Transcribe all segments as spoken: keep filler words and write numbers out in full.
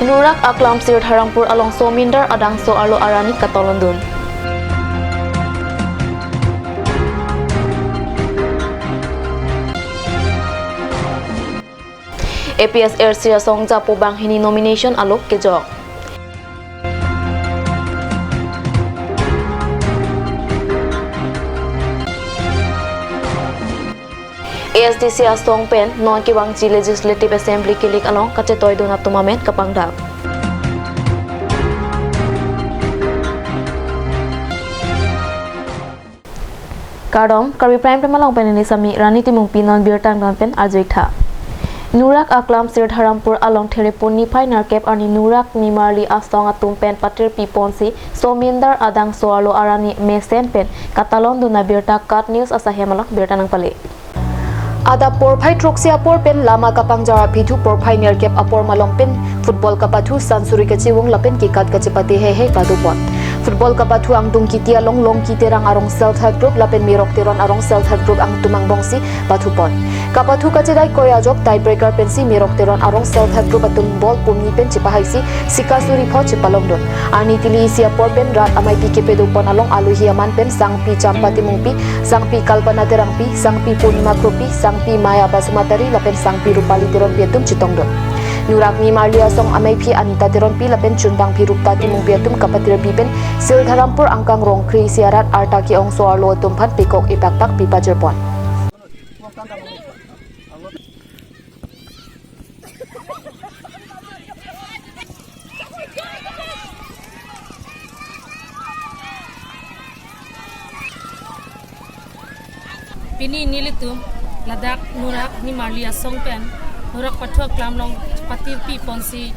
Nurak aklam Sirdharampur along Somindar adang so-arlo arni katalondun. A P S R C asong japo banghini nomination alok kejok. A S D C asong pen non kevangji Legislative Assembly kilik along kachetoidun atum amen kapangdak. Kardom, Karbi Prime Time along pen neli Sami Rani Timungpi, non birta angdon pen arju-ik tha. Nurak aklam Sirdharampur along Therepon niphai nerkep arni Nurak Nimarli asong atum pen patirpi ponsi Somindar adang so-arlo arni mesen pen katalondun abirta KAT News asahem along birta nangpale. Adap porphai throksi apor pen lama kapangjor aphi thu porphai nerkep apor malom pen football kapathu, sansuri kachevung lapen kekat kachepate heihei padopon. Football kapathu angdung Kiti along Longki Terang arong Self Help Group lapen Mirok Teron arong Self Help Group angtum angbongsi pathupon. Kapathu kachedai koi ajok tiebreaker pensi Mirok Teron arong Self Help Group atum ball pumi pen chepahaisi sikasuri pho chepalongdun. Arni tili isi apor pen rat ameipi kepadopon along aluhi aman pen sangpi Champa Timungpi, sangpi Kalpana Terangpi, sangpi Purnima Kropi, sangpi Maya Basumatary lapen sangpi Rupali Teronpi atum chetongdun. Nurak Nimarli asong ameiphi Anita Teronpi lapen chunbangphi Rupta Timungpi atum kapatirpi pen Sirdharampur angkang rong kre-isi arat arta ke-ong so-arlo atum aphan pekok ipakpak pipajirpon. Pini nelitum ladak Nurak Nimarli asong pen Nurak Pathu aklam along patirpi ponsi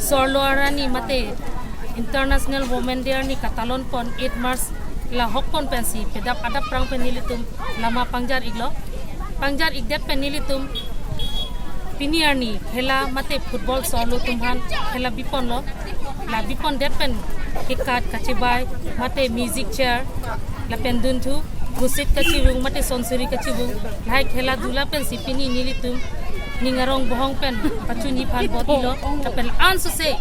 so-arlo arni mate International Women Day arni katalonpon eight March lahokpon pensi pedap adap prang pen nelitum lama pangjar-iklo. Pangjar-ikdet pen nelitum pini arni khela mate football so-arlo atum aphan khela biponlo. La bipondet pen kekat kachebai mate music chair lapen dunthu, gosit kachevung mate sansuri kachevung, lahai khela dula pensi pini nelitum ning arong bohong pen pachunji aphan bor-ilo. Lapen ansose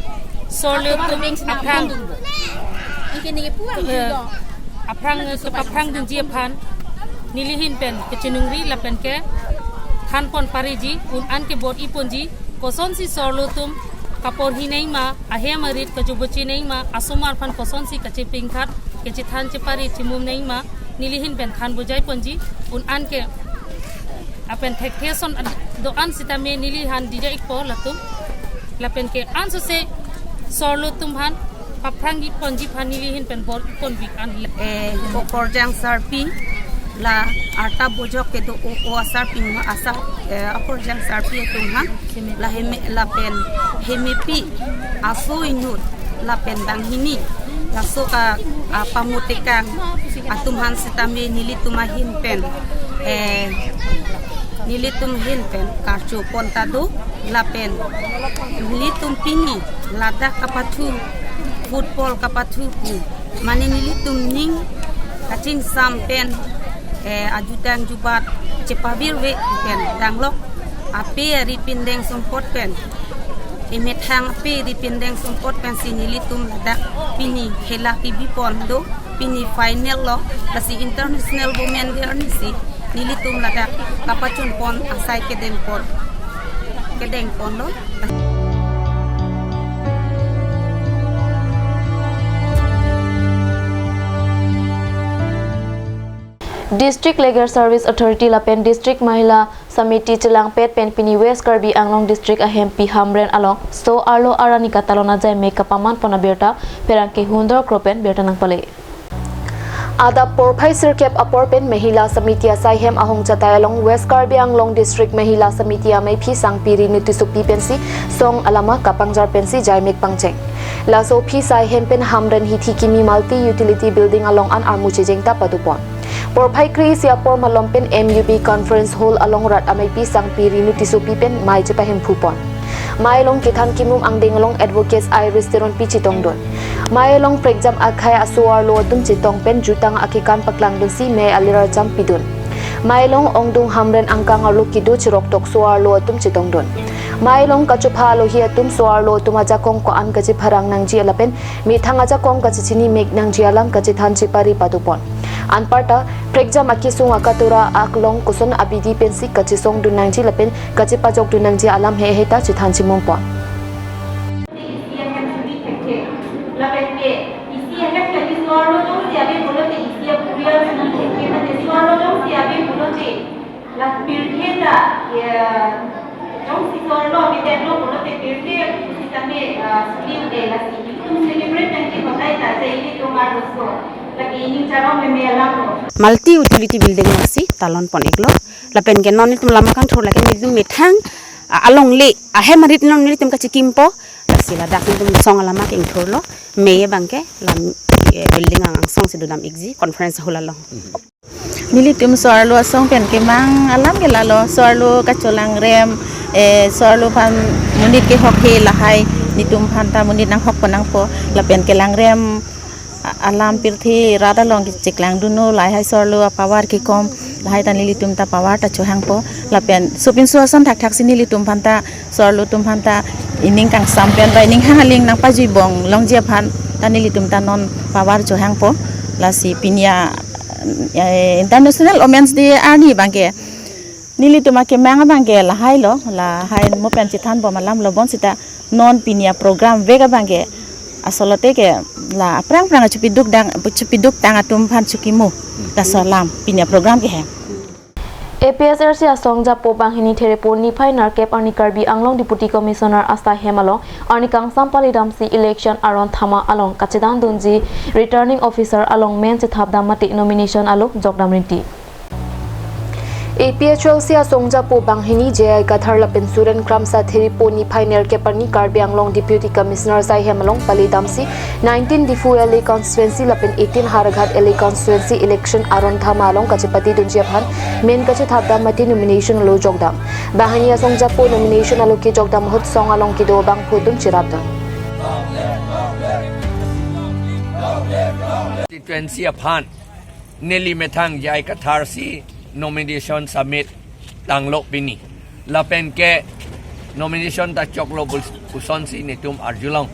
so-arlo atum aphrang, eh, aphrang, eh, kepaphrangdunji aphan neli ahin pen kachiningri lapen ke thanpon pareji, un an ke bor-iponji, kosonsi so-arlo atum kaporhi nangma, ahem arit kajubochi nangma, asomar aphan kosonsi kachepingthat, kachethan chepare chimum nangma, neli ahin pen than bujaiponji, un an ke lapen thekthe ason ad-, do-an sitame neli aphan dija-ikpo latum. Lapen ke ansose so-arlo atum aphan paphrangponji aphan neli ahin pen bor-iponpik an. Eh, Okorjang sarpi, la arta bojok kedo o, o asarpi ma asar, eh, Okorjang sarpi atum aphan, la heme, lapen hemepi aso inut lapen banghini, laso ka, ah, pamutekang atum aphan sitame nelitum ahin pen, eh, nelitum ahin pen karchopon ta do, lapen nelitum pini ladak kapathu, football kapathu pu, mane nelitum ning kachingsam pen, eh, ajutang jubat chepavirve pen danglok ape ari pindeng sumpot pen, emethang ape ari pindeng sumpot pensi nelitum ladak pini khela kebipon do. Pini final lo, lasi International Women Day arnisi nelitum ladak kapachunpon asai kedengpon, kedengponlo. District Legal Service Authority lapen District Mahila Samiti chelangpet pen pini West Karbi Anglong District ahempi Hamren along so-arlo arni katalon ajaimek kapamanpon abirta pherangke Hundor Kro pen birta nangpale. Adap porphai sirkep apor pen Mahila Samiti asaihem ahong chatai along West Karbi Anglong District Mahila Samiti ameiphi sangpi Renu Tissopi pensi song alama kapangjar pensi jaimek pangcheng. Laso aphi saihem pen Hamren hithi kimi multi utility building along an armu chejeng ta padopon. Porphai kre-isi apor malom pen M U B Conference Hall along rat ameiphi sangpi Renu Tissopi pen mei chepahemphupon. Mei along kethan kimum angdeng along Advocates Iris Teronpi chetongdun. Mei along prekjam akhei aso-arlo atum chetong pen jutang akekan paklangdunsi mei alir arjam pidun. Mei along ongdung Hamren angkang arlo kedo cheroktok so-arlo atum chetongdun. Mei along kachopha alohi atum so-arlo atum ajakong ko-an kachepharang nangji lapen methang ajakong kachechini mek nangji alam kachethan chepari padopon. Anparta prekjam akesung akatora aklong koson abidi pensi kachesongdun nangji lapen kachepajokdun nangji alam heihei ta chethan chimungpon. Lapen ke isi ahem ke isi so-arlo jongsi ave pulote isi apurial si thekthe mate so-arlo jongsi ave pulote la pirthe ta, ya, jongsi so-arlo ave detlo pulote pirthe pusitame, ah, suli ude lasi itum celebrate nangji hotai ta jai ilitum arloso. Lake ining charong meme alam lo. Multi utility building lasi talon pon-iklo. Lapen ke non itum lama kangthur lake nelitum methang, ah, alongle ahem arit non nelitum kachekimpo. Lasi ladak nelitum song alama kengthurlo. Mei abang ke lam, eh, building ang angsong si dodam-ikji conference hall along. Nelitum so-arlo asong pen kemang alam ke lalo, so-arlo kacholangrem, eh, so-arlo aphan monit kehok he lahai, nelitum aphan ta monit nanghok pon nangpo, lapen kelangrem, a-, alam pirthe rat along kecheklang dunlo, lahai so-arlo apower kekom, lahai ta nelitum ta power ta chohangpo, lapen sopinso ason thakthak si nelitum aphan ta, so-arlo atum aphan ta ining kangsam pen ba ining hang aling nangpajuibom longji aphan ta nelitum ta non power chohangpo. Lasi pini a, eh, International Women's Day arni abang ke nelitum akemang abang ke lahai lo, lahai mo pen chethanbom alam lo bonsita non pini aprogram vek abang ke asolote ke la aphrang aphrang chepiduk dang, chepiduk tang atum aphan chekimo laso alam pini aprogram ke he. A P H L C asong japo banghini Therepo niphai nerkep arni Karbi Anglong Deputy Commissioner asaihem along arni kangsam pali damsi election aron thama along kachedang dunji returning officer along men chethap dam mate nomination along jokdam rinti. A P H L C asong japo banghini J I Kathar lapen Suren Kramsa Therepo niphai nerkep arni Karbi Anglong Deputy Commissioner asaihem along pali damsi nineteen Diphu L A constituency lapen eighteen Howraghat L A constituency election aron thama along kachepati dunji aphan men kachethap dam mate nomination along jokdam. Banghini asong japo nomination along kejokdam ahut song along kedo abangphu atum cherapdun. Constituency aphan neli methang J I Kathar si nomination submit tanglo pini. Lapen ke nomination ta choklo bul-, puson si netum arjulong.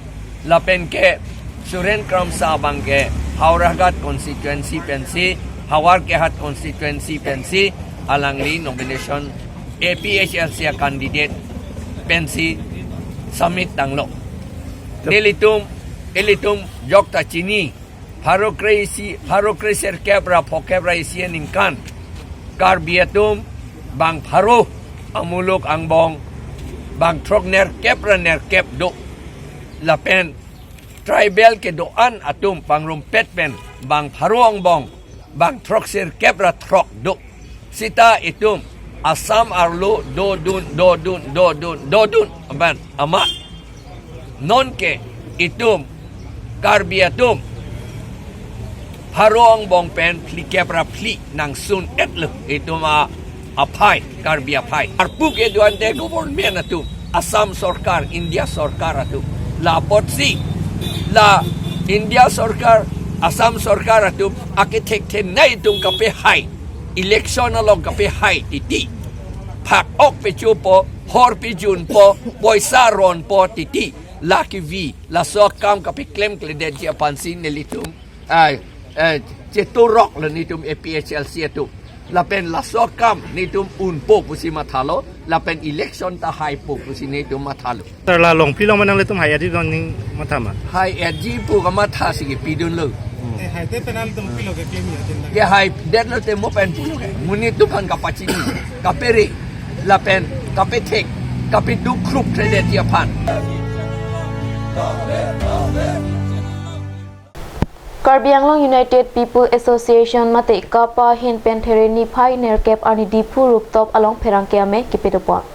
Lapen ke Suren Kramsa abang ke Howraghat constituency pensi, Howraghat constituency pensi, alangli nomination A P H L C a candidate pensi submit tanglo. Nelitum, ilitum jokta chini, pharo kre-isi, pharo kre-sirkep ra phokep ra isi aningkan Karbi atum bang pharo amuluk angbong bang throk nerkep ra nerkep do. Lapen tribal kedo-an atum pangrumpet pen bang pharo angbong bang throk sirkep ra throk do. Sita itum Assam arlo dodun, dodun, dodun, dodun aban amat. Nonke itum Karbi atum pharo angbong pen phlikep ra phli nangsun-etlo itum a, aphai, Karbi aphai. Arpu kedo-an te government atum, Assam sorkar, India sorkar atum. La apotsi la India sorkar, Assam sorkar atum akethekthe nai itum kapehai, election along kapehai titi, phak-ok pechopo, hor pejunpo, poisa ronpo titi, la kevi, laso akam kapeklemkledetji aphansi nelitum, ai, eh, cheturoklo netum A P H L C atum. Lapen laso akam netum unpo pusi mathalo, lapen election ta haipo pusi netum mathalo. Sir, la Longpi along ma nanglitum hai-etji pu aning matha ma? Hai-etji pu kamatha si kepidunlo. Eh, haite penal tum pilo ke kemi atin. Ke haidetlo te mo pen pulo ke. Monit atum aphan kapachini, kapere, lapen kapethek, kapeduk krup kredetji aphan. Karbi Anglong United People Association mate KAPA ahin pen There niphai nerkep arni Diphu rooftop along pherangke amei kepedopon.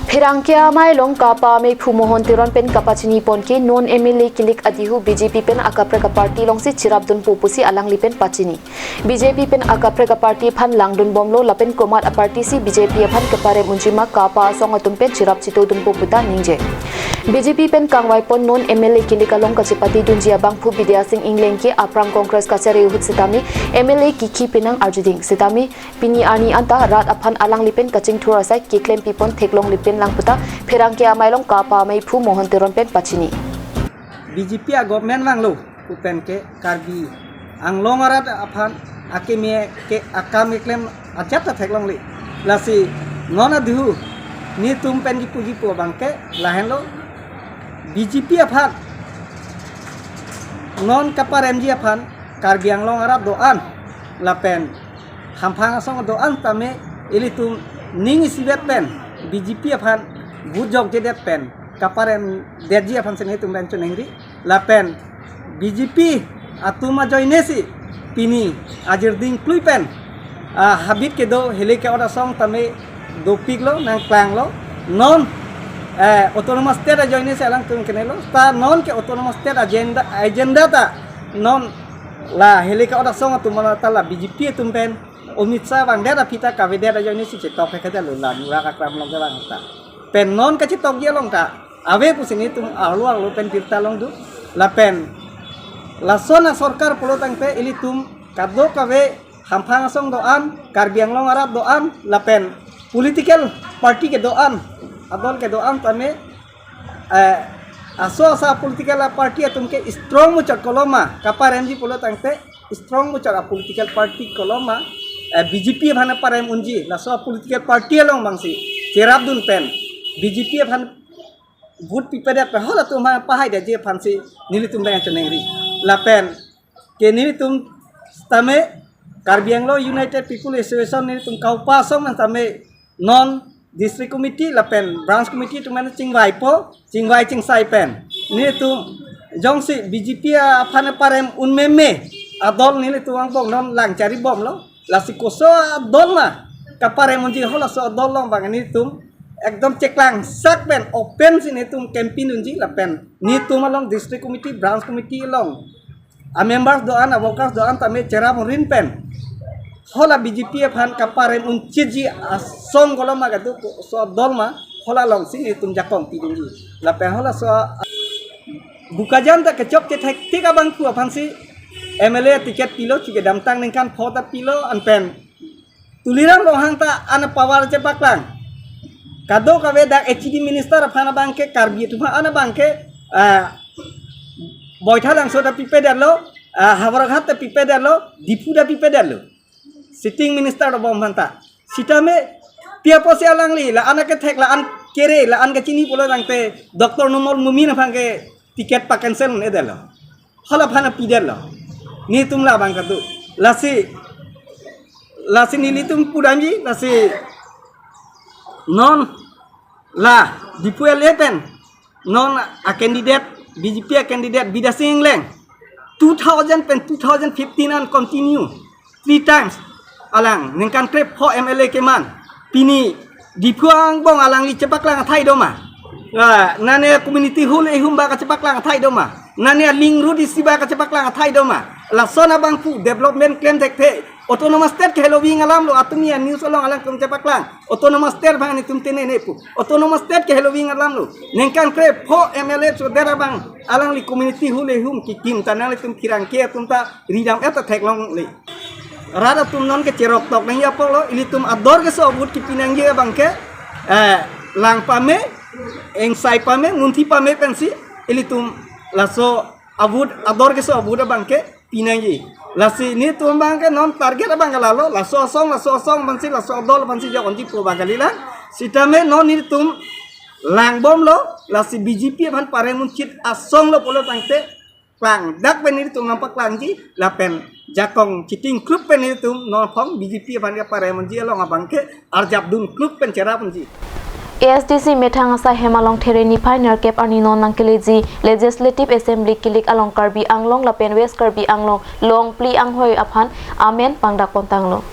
Pherangke amei along KAPA ameiphu Mohon Teron pen kapachinipon ke non M L A kilik adihu B J P pen akaprek aparty alongsi cherapdunpo pusi alangli pen pachini. B J P pen akaprek aparty aphan langdunbomlo lapen komat aparty si B J P aphan keparem unji ma KAPA asong atum pen cherap chitodunpo puta ningje. B J P pen kangvaipon non M L A kilik along kachepatidunji abangphu Bidya Sing Engleng ke aphrang Congress kachari ahut setame M L A kikhi penang arjuding setame pini arni anta rat aphan alangli pen kachingthur asai keklempipon theklonglepen lang puta pherangke amei along kapamei aphu Mohan Teron pen pachini. B J P a government vanglo pu pen ke Karbi Anglong arat aphan akeme ke akam keklem ajat ta theklongle. Lasi non aduhu nelitum pen kipu kipu abang ke lahenlo, B J P aphan non kaparemji aphan Karbi Anglong arat do-an lapen hamphang asong do-an tame ilitum ning isivet pen B J P aphan vote jokjedet pen kaparemdetji aphan si nelitum pen choningri. Lapen B J P atum ajoine si pini ajirding klui pen, ah, habit kedo heli ke-ot asong tame dopiklo, nangklanglo. Non, eh, Autonomous State ajoine si alangtum kenelo. Ta non ke Autonomous State agenda, agenda ta non la heli ke-ot asong atum mala ta la B J P atum pen Amit Shah vangdet aphi ta kavedet ajoine si chetok ke kedalo la nurak akram along kevang ta. Pen non kachetokji along ta ave pusi nelitum arlo arlo pen birta longdun. Lapen lason asorkar pulo tangte ilitum kadokave hamphang asong do-an, Karbi Anglong arat do-an, lapen political party kedo-an, adol kedo-an tame, eh, aso asa political party atum ke strong muchot koloma kaparemji pulo tangte strong muchot a political party koloma, eh, B J P aphan parem unji, laso political party along abang si cherapdun pen B J P aphan vote pipedet pen halatum aphan pahaidetji aphan si nelitum pen choningri. Lapen ke nelitum tame Karbi Anglong United People Association nelitum kaupa asong tame non district committee lapen branch committee atum pen chingvaipo, chingvai chingsai pen nelitum jongsi B J P aphan parem unmeme adol nelitum angbong non lang charibomlo. Lasi koso adol ma kaparem unji, halaso adol along abang nelitum ekdom cheklangsak pen open si nelitum campaign unji. Lapen nelitum along district committee, branch committee along a members do-an, a workers do-an tame cherap rin pen hala B J P aphan kaparem unchitji asong koloma kadokave adol ma hala along si nelitum jakong pidunji. Lapen halaso Bokajan ta kechok chethek tik abangphu aphan si M L A ticket pilo, chuke damtang ningkan pho ta pilo. Anpen Tuliram Ronghang ta an power chepaklang. Kadokave dak H A D minister aphan abang ke Karbi atum aphan abang ke, ah, Baithalangso ta pipedetlo, ah, Howraghat ta pipedetlo, Diphu ta pipedetlo. Sitting minister dobom aphan ta. Sitame pi apotsi alangli la-an akethek, la-an kere, la-an kachini pulo tangte Doctor Numal Momin aphan ke ticket pa-cancel un-edetlo. Hala aphan pidetlo. Nelitum labang kado. Lasi, lasi nelitum pudamji, lasi non la Diphu L A pen non a candidate, B J P a candidate Bidya Sing Engleng, two thousand pen two thousand fifteen an continue three times alang ningkan krepho M L A keman. Pini Diphu angbong alangli chepaklang athai doma? Ah, nane community hall ehum ba kachepaklang athai doma? Nane a link road isi ba kachepaklang athai doma? Lason abangphu development klem thekthe. Autonomous State ke heloving alamlo, atum ya news along alangtum chepaklang. Autonomous State abang nelitum tengne pu. Autonomous State ke heloving alamlo. Ningkan krepho M L A chodet abang alangli community hall ehum kikim ta nanglitum pherangke atum ta ridam-et ta theklongle. Rat atum non ke cheroktok nangji apotlo, ilitum ador keso vote kipinangji abang ke, eh, lang pame, engsai pame, munthi pame pensi ilitum laso a vote, ador keso vote abang ke pinangji. Lasi nelitum abang ke non target abang ke lalo, laso asong, laso asong pensi, laso adol pensi jokonji pu abang kalilang. Sitame non nelitum langbomlo, lasi B J P aphan parem unchit asonglo pulo tangte klangdak pen nelitum nangpaklangji, lapen jakong chitingklup pen nelitum non phong B J P aphan ke parem unji along abang ke arjapdun kluk pen cherap unji. A S D C methang asai hem along There niphai nerkep arni non nangkeleji Legislative Assembly kilik along Karbi Anglong lapen West Karbi Anglong longphli anghoi aphan amen pangdak pontanglo.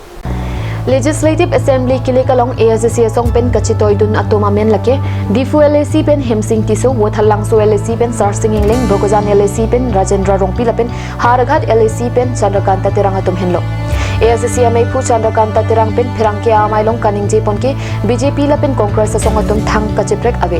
Legislative Assembly kilik along A S D C asong pen kachetoidun atum amen lake Diphu L A C pen Hemsing Tisso, Vothatlangso L A C pen Sarsing Engleng, Bokajan L A C pen Rajendra Rongpi lapen Howraghat L A C pen Chandrakanta Terang atum henlo. A I C C ameiphu Chandrakanta Terang pen pherangke amei along kaningje pon ke B J P lapen Congress asong atum thang kacheprek ave.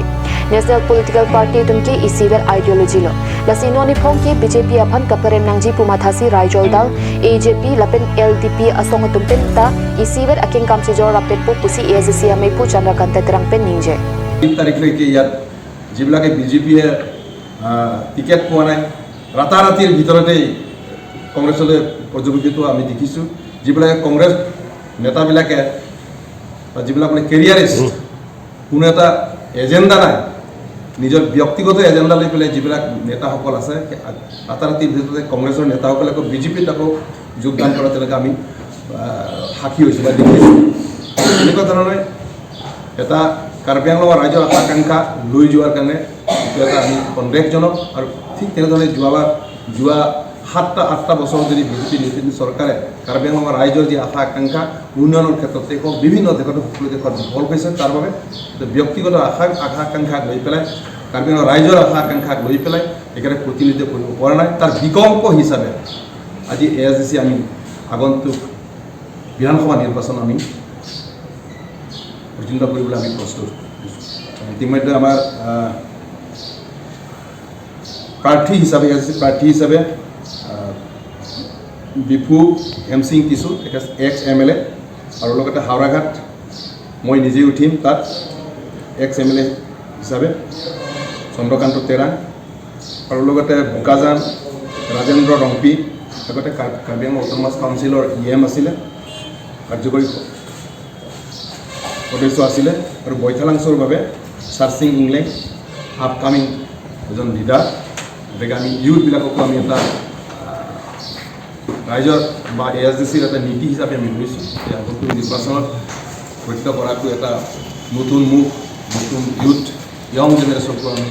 National political party atum ke isivet ideology lo. Lasi non niphong ke B J P aphan kaperem nangji pu mathasi Raijol Dal, A J P lapen L D P asong atum pen ta isivet akengkam chejor rapetpo pusi A I C C ameiphu Chandrakanta Terang pen ningje. তিন তাৰিখলৈকে ইয়াত যিবিলাকে B J পিয়ে, আহ, টিকেট পোৱা নাই, ৰাতাৰাতিৰ ভিতৰতেই কংগ্ৰেছলৈ পৰ্যবেক্ষিত আমি দেখিছোঁ। যিবিলাকে কংগ্ৰেছ নেতাবিলাকে বা যিবিলাক মানে কেৰিয়াৰিষ্ট, কোনো এটা এজেণ্ডা নাই, নিজৰ ব্যক্তিগত এজেণ্ডা লৈ পেলাই যিবিলাক নেতাসকল আছে, সেই ৰাতাৰাতিৰ ভিতৰতে কংগ্ৰেছৰ নেতাসকলে আকৌ বি জে পিত আকৌ যোগদান কৰা তেনেকৈ আমি, আহ, সাক্ষী হৈছোঁ বা দেখিছোঁ। এনেকুৱা ধৰণে এটা কাৰ্বি আংলঙৰ ৰাইজৰ আশা আকাংক্ষা লৈ যোৱাৰ কাৰণে এইটো এটা আমি সন্দেহজনক। আৰু ঠিক তেনেধৰণে যোৱাবাৰ, যোৱা সাতটা আঠটা বছৰ যদি বি জে পি নেতৃত্বাধীন চৰকাৰে কাৰ্বি আংলঙৰ ৰাইজৰ যি আশা আকাংক্ষা উন্নয়নৰ ক্ষেত্ৰত দেশৰ বিভিন্ন দেশত সকলো দেশত বিফল হৈছে, তাৰ বাবে এটা ব্যক্তিগত আশা, আশা আকাংক্ষাক লৈ পেলাই, কাৰ্বি আংলঙৰ ৰাইজৰ আশা আকাংক্ষাক লৈ পেলাই তেখেতে প্ৰতিনিধিত্ব কৰিব পৰা নাই। তাৰ বিকল্প হিচাপে আজি এ আই চি চি আমি আগন্তুক বিধানসভা নিৰ্বাচন আমি প্ৰতিদ্বন্দ্বিতা কৰিবলৈ আমি প্ৰস্তুত। ইতিমধ্যে আমাৰ, আহ, প্ৰাৰ্থী হিচাপে, এ আই চি চি প্ৰাৰ্থী হিচাপে, আহ, বিভু হেমসিং টিছু, তেখেত এক্স এম এল এ, আৰু লগতে হাওৰাঘাট মই নিজে উঠিম তাত এক্স এম এল এ হিচাপে, চন্দ্ৰকান্ত তেৰাং, আৰু লগতে বোকাজান ৰাজেন্দ্ৰ ৰংপি, আগতে কা-, কাৰ্বি আংলং অট'নমাছ কাউন্সিলৰ ই এম আছিলে, কাৰ্যকৰী সদস্য আছিলে, আৰু বৈঠালাংচুৰ বাবে চাৰ্চিং ইংলেং, আপকামিং এজন লিডাৰ। গতিকে আমি ইউথবিলাককো আমি এটা, আহ, ৰাইজৰ বা এ আই চি চিৰ এটা নীতি হিচাপে আমি লৈছোঁ যে আগন্তুক নিৰ্বাচনত গঠিত কৰাটো এটা নতুন মুখ, নতুন ইউথ, য়ং জেনেৰেশ্যনকো আমি,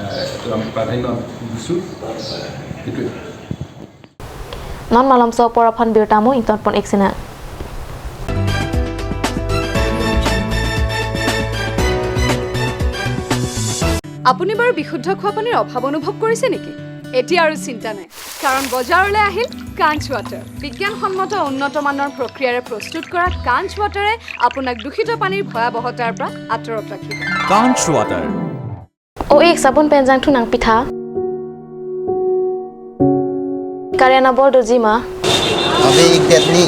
আহ, এইটো আমি প্ৰাধান্য দিছোঁ। সেইটোৱে। Non malomso apor aphan birta mo ington pon ek sena. আপুনি বাৰু বিশুদ্ধ খোৱা পানীৰ অভাৱ অনুভৱ কৰিছে নেকি? এতিয়া আৰু চিন্তা নাই, কাৰণ বজাৰলৈ আহিল কাঞ্চ ৱাটাৰ। বিজ্ঞানসন্মত উন্নত মানৰ প্ৰক্ৰিয়াৰে প্ৰস্তুত কৰা কাঞ্চ ৱাটাৰে আপোনাক দূষিত পানীৰ ভয়াৱহতাৰ পৰা আঁতৰত ৰাখিব। Kanch Water. O ik, sabun pen jangthu nangpi tha. Current abor doji ma? Ave ik det ni.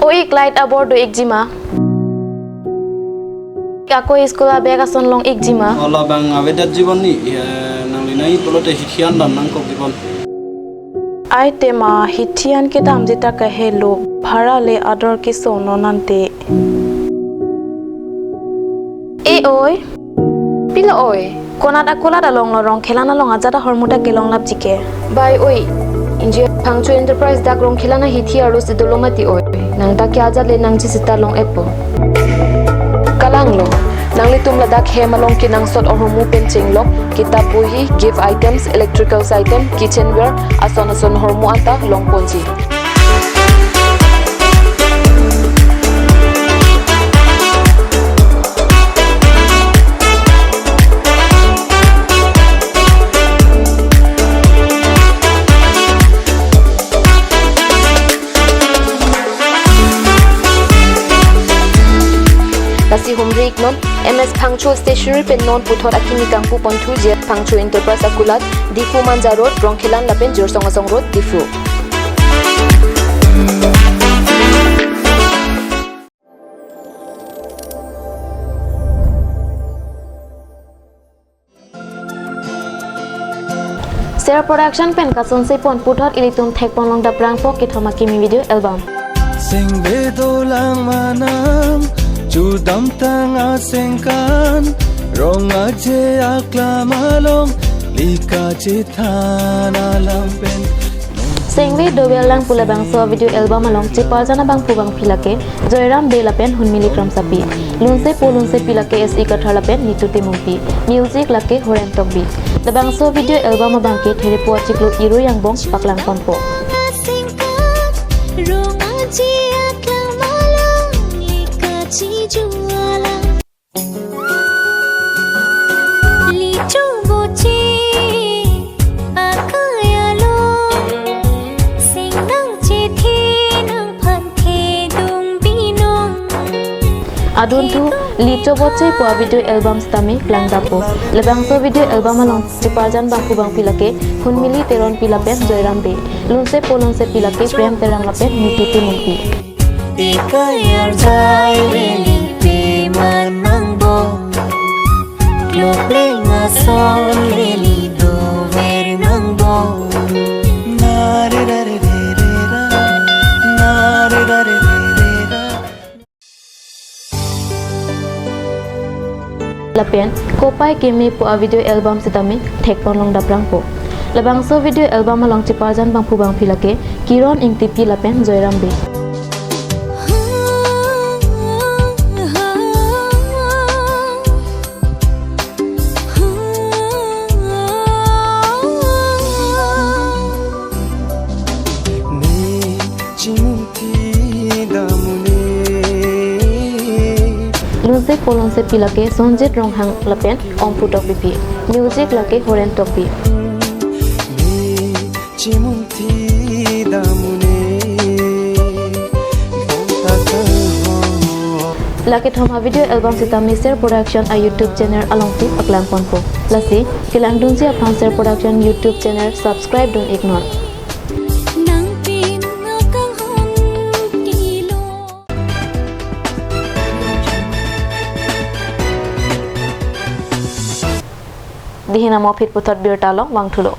O ik, light abor do ikji ma? Ako school abag ason long ikji ma? O labang ave det jibon ni, eh, nangli nai pulote hithi an dam nangkok jibon. Ai tema hithi an kedamji ta kahelo, bhara le ador keso non ante. E oi, pilo oi, konat akulat along lo Rongkhelan along ajat ahormu ta kelong lapji ke. Bai oi, inji Phangcho Enterprise dak Rongkhelan ahithi arlo si dolo mati oi, nang ta ke ajat le nangji sita long-etpo. Kalang lo, nanglitum ladak hem along kenangsot ahormu pen chenglok, kitap bohi, gift items, electricals item, kitchenware, ason ason ahormu anta longponji. Lasi humri iknon, M S Phangcho Stationery pen non puthot akimi kangpu ponthu J S Phangcho Enterprise akulat, Diphu Manja Road, Rongkhelan lapen Jirsong Asong Road, Diphu. Ser Production pen kasonse pon puthot ilitum thekpon long daprangpo kethom akimi video album. Sengve dolang manam, chudamtang asengkan, rong aje aklam along, lika chethan alam pen. Sengve dolang pu labangso video album along cheparjan abangphu bangphi lake Joyram Bey lapen Hunmili Kramsapi. Lunsepo lunsepi lake S E Kathar lapen Nitu Timungpi. Music lake Horen Tokbi. Labangso video album abangke Therepo achiklo Irui angbong paklang ponpo. Adunthu Li Choboche pu a video album sitame klangdampo. Labangso video album along cheparjan bangphu bangpi lake Hunmili Teronpi lapen Joyram Bey. Lunsepo Lunsepi lake Prem Terang lapen Nitu Timungpi. Dikayar jai leli pe manang bo. Klok leng ason leli dover nang bo. Lapen Kopai Keme pu a video album sitame thekpon longdaprangpo. Labangso video album along cheparjan bangphu bangpi lake Kiron Ingtipi lapen Joyram Bey. Lunsepo Lunsepi lake Sonjit Ronghang lapen Ongpu Tokbipi. Music lake Horen Tokbi. Lake thoma video album sitame Ser Production a YouTube channel alongsi paklangponpo. Lasi kelangdunji aphan Ser Production YouTube channel subscribe dun iknon. Dihin amo phit puthot birta along vangthulo.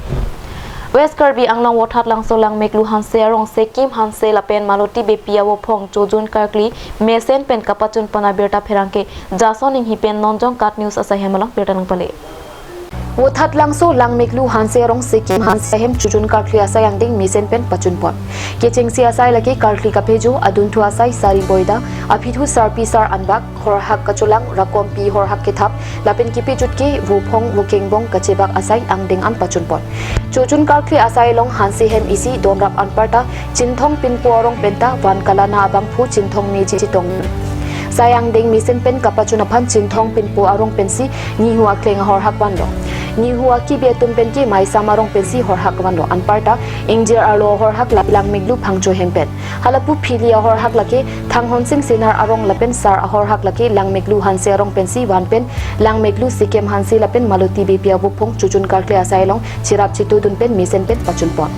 West Karbi Anglong Vothatlangso Langmeklu Hanse arong Sekim Hanse lapen Maloti Beypi avophong Chojun Karkli mesen pen kapachunpon abirta pherangke Jason Inghi pen nonjong KAT News asai hem along birta nangpale. Vothatlangso Langmeklu Hanse arong Sekim Hanse ahem Chojun Karkli asai angdeng mesen pen pachunpon. Kechengsi asai lake karkli kaphejo, adunthu asai sari boida, aphithu sarpi sar anbak, horhak kacholang, rakompi horhak kethap, lapen kipejut ke vophong vokengbong kachebak asai angdeng an pachunpon. Chojun Karkli asai along Hanse hem isi donrap anparta Chinthong Pinpo arong penta van kalana abangphu Chinthong Meji chetong. Sai angdeng mesen pen kapachun aphan Chinthong Pinpo arong pensi Nihu akleng ahorhak vanlo. Nihu akibi atum pen ke Maisam arong pensi horhak vanlo. Anparta ingjir arlo ahorhak la Langmeklu Phangcho hem pen. Halapu phili ahorhak lake Thanghonsing Senar arong lapen sar ahorhak lake Langmeklu Hanse arong pensi van pen Langmeklu Sekim Hanse lapen Maloti Beypi avophong Chojun Karkli asai along cherap chetudun pen mesen pen pachunpon.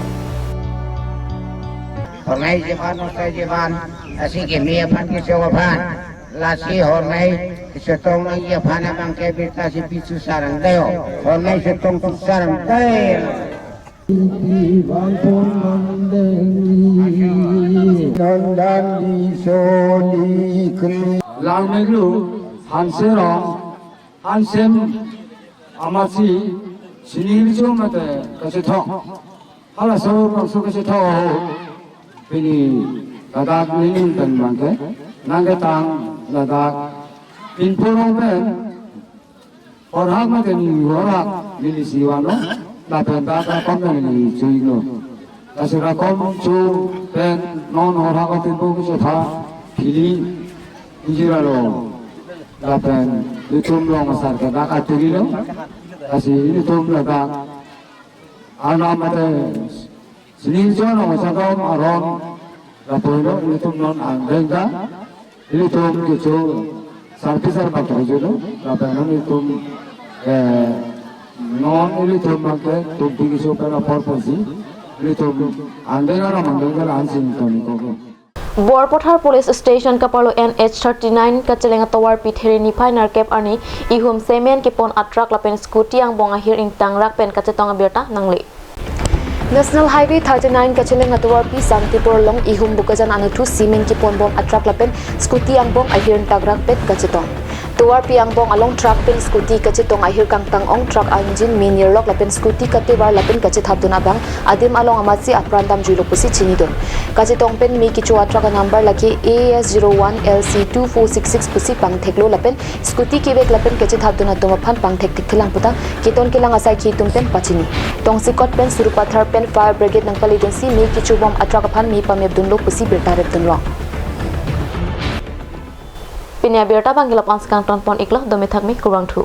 Hornai jepan, osai jepan, lasi keme aphan kesong aphan, lasi hornai chetong nangji aphan abang ke birta si pichu sarang dayo, hornai chetong tu sarang dayo. Langmeklu Hanse arong Hanse hem amatsi Chinilicho mate kachethok. Halaso bangso kachethok ahut pini ladak nening pen abang ke nangketang ladak Pinpo arong pen horhak mate Nihu horhak nelisi vanlo, lapen dak rakom pen neli chuilo. Lasi rakom chu pen non horhak atum pu kachetha phili ingjir arlo lapen ilitum rong asar ke dak aturilo. Lasi ilitum ladak Arnam mate Chinilicho Nongchadom aron lapulo, ilitum non angdeng ta ilitum kecho sarpi sar bak kecho lo, lapen non ilitum, eh, non ilitum abang ke tumpi kecho pen apor pensi ilitum angdeng aron angdeng ke la-an si toni koko. Borpathar Police Station kaparlo N H thirty-nine kacheleng atovarpi There niphai nerkep arni ihum cement kepon atruck lapen scooty angbong ahir ingtangrak pen kachetong abirta nangle. National Highway thirty-nine kacheleng atovarpi Santipur along ihum Bokajan anuthu cement keponbom atruck lapen scooty angbong ahir ingtangrak pen kachetong. Tovarpi angbong along truck pen scooty kachetong ahir kangtang ong, truck engine me nirlok lapen scooty katevar lapen kachethapdun abang adim along amatsi apran damjuilo pusi chinidun. Kachetong pen me kecho atruck anumber lake A S zero one L C two four six six pusi pangtheklo lapen scooty kevek lapen kachethapdun atum aphan pangthek thekthelang puta keton kelang asai akhei atum pen pachini. Tongsekot pen Sarupathar pen fire brigade nangpaledunsi me kechobom atruck aphan me pamepdunlo pusi birta repdunlo. Pini abirta abang ke la-an si kangtonpon iklo, dome thakme, kurvangthu.